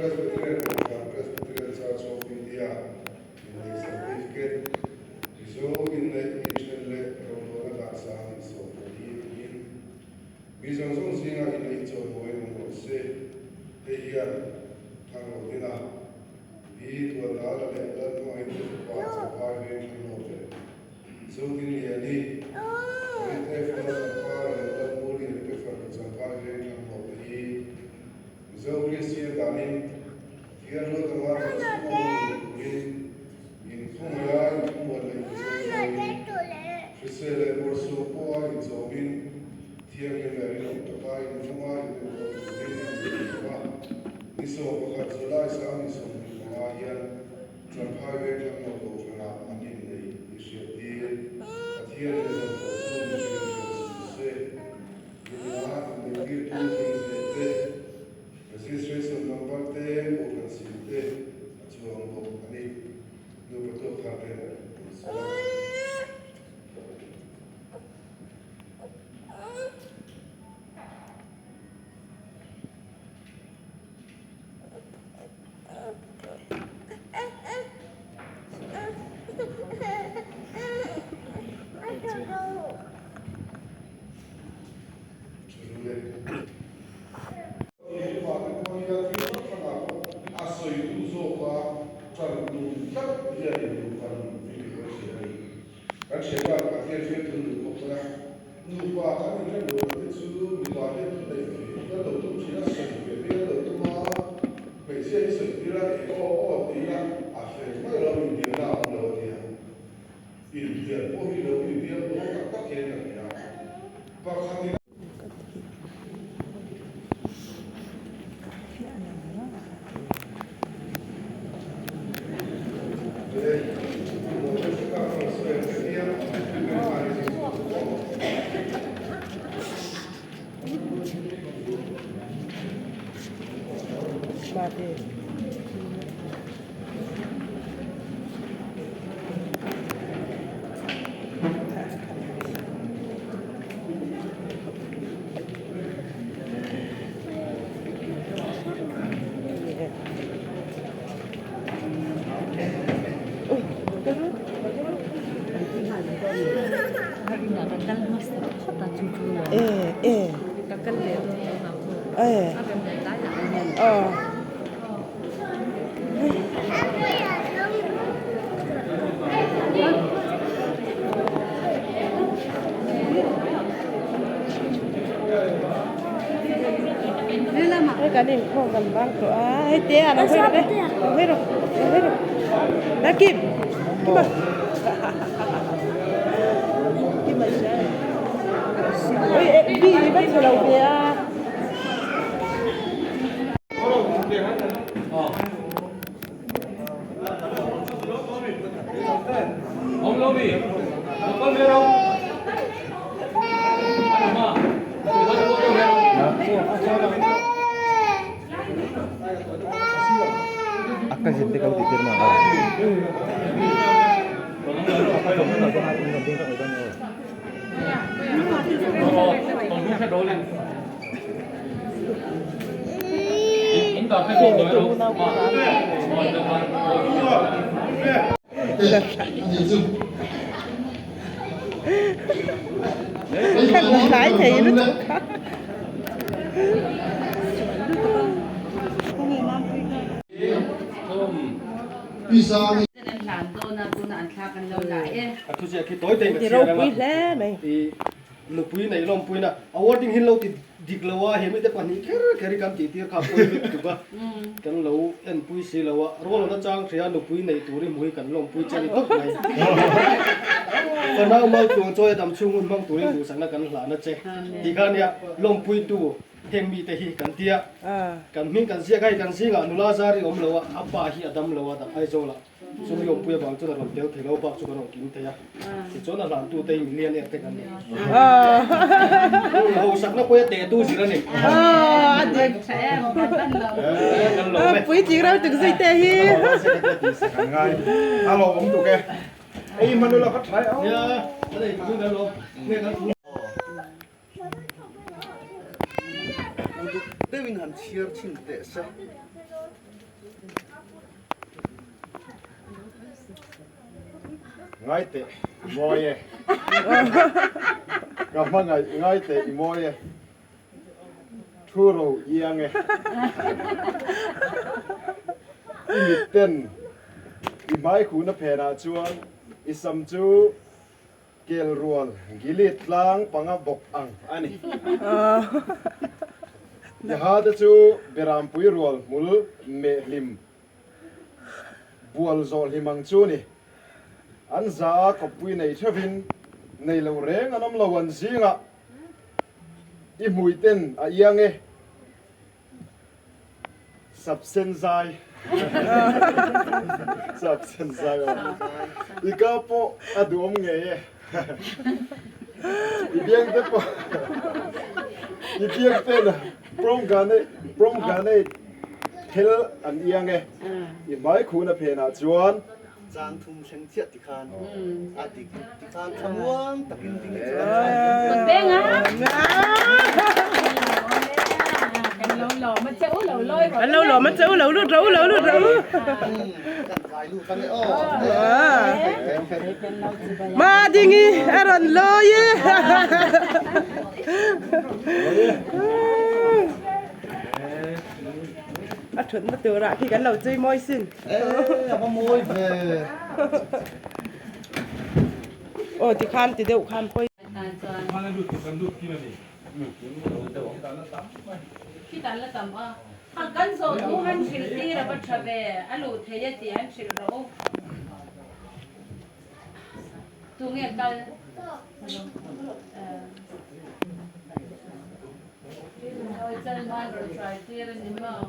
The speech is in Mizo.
Presbyterian Kohhran Presbyterian Church of India inneih certificate, Mizo inneih inthen leh roluahna dan 24 tiin mi zawng zawng zingah inneih chawimawiin awm rawh se. Hei hian Thangrodina, Pi Tuandala leh Lalhmangaihte fapa Champhai veng thlanlawk leh Zodinliani, Rit F Lalthanpara leh Lalmulian te fanu Champhai veng thlanlawk te hi Mizo Kristian danin Pathian ruat anga kan chhung awm tur turin inkhawngaiha inkhawmuan leh inzawizawiin hrisel leh bawrhsawm pawha inzawmin thianghlim leh rinawm taka invawnga inenkawl turin an intiam a. Ni 11 July 2025 hian Champhai veng thlang lo kohhranah an innei i hriat tir. Pathian leh zawmtawh chu mihring hriat si se. Nuna inneitirtu hming ziah te, registration number te, kohhran sil te a chuang bawk a ni. Nupa tuak thar ten an sawi a. A sawitu zawka ṭan tum tlat hian nupa nun hi min rawn hrilh a ni. Kan hriat bak ah hian fiamthu nun khawp mai a, nupa kan inrem lo te chu mipa hian thu neih ve kan lo tum thin a, sawi ve te kan lo tum a, hmeichhia hi sawi tir a, eh aw aw ti ila a fel mai lo inbiakna a awm lo a ti a, inbiak pawh hi lo inbiak dawn tak tak hian ka hria. Pakhatin. Hei kan inkhawm kan bang tawh a hei te a lo hawi rawh e lo hawi rawh lo hawi rawh la kim kim a kim a hria oi eh bi i va chhe lo ve a. Tlai thei lutuk kha. Ti ropui hle mai. Nupui nei lawmpuina a wording hi lo ti dik lo a, he mite pahnih kher kher hi kan tih tir kha a pawi lut tuk a, kan lo enpui si lo a, rualawna chang hria nupui nei tur hi hmu hi kan lawmpui che ni tawp mai. Fanau Maltluang chawi a dam chhung hun hmang turin duhsakna kan hlan a che tih kha nia lawmpuitu heng mite hi kan tia, kan hming kan ziak a hei kan zingah nula zar hi awm lo a, a pa hi a dam lo a, Aizawl ah. Chumi awmpui avang chuan a rawn tel thei lo bak chu kan rawn kim thei a, tichuan a hlantu te hi millionaire te kan ni. Hausakna pawh a tehtu zir a ni. Kan lawm e. Puitling ro tuk zui te hi. A lawm tuk e. Ei hman ula ka tha e. Nia, kan ei tukin kan lawm. Nge kan thu. Deuhin han chhiar chhin teh se. Ngai teh i mawi e. Ka hmangaih ngai teh i mawi e. Thu ro i ang e. I mit ten i hmai khuhna phenah chuan i sam chu kel rual gilit tlang panga bawk ang a ni. I ha te chu berampui rual hmul meh hlim bual zawh hlim ang chu ni. An za a kawppui nei theuhin nei lo reng an awm lo an zingah i hmui ten a iang e. Sapsen zai Sapsen zai aw i ka pawh a duhawm ngei e. I biang te pawh i biang ten pomegranate pomegranate phel an iang e. I hmai khuna phenah chuan Chang thum thleng chiah ti khan a dik ti khan thlamuang takin ding chu kan An lo lawm a che u lo lut ro u lo lut ro u. Ma dingi a rawn lawi e. A thutna turah khi kan lo chui mawi sin. Ee a va mawi ve. Aw ti khan ti deuh khan pawi. Khitan la tam a, kan zawh thu han hrilh tir a va tha ve, a luh thei a tih han hrilh rawh u. Tunge kal? Awi chalman rawn hrai tir a ni maw?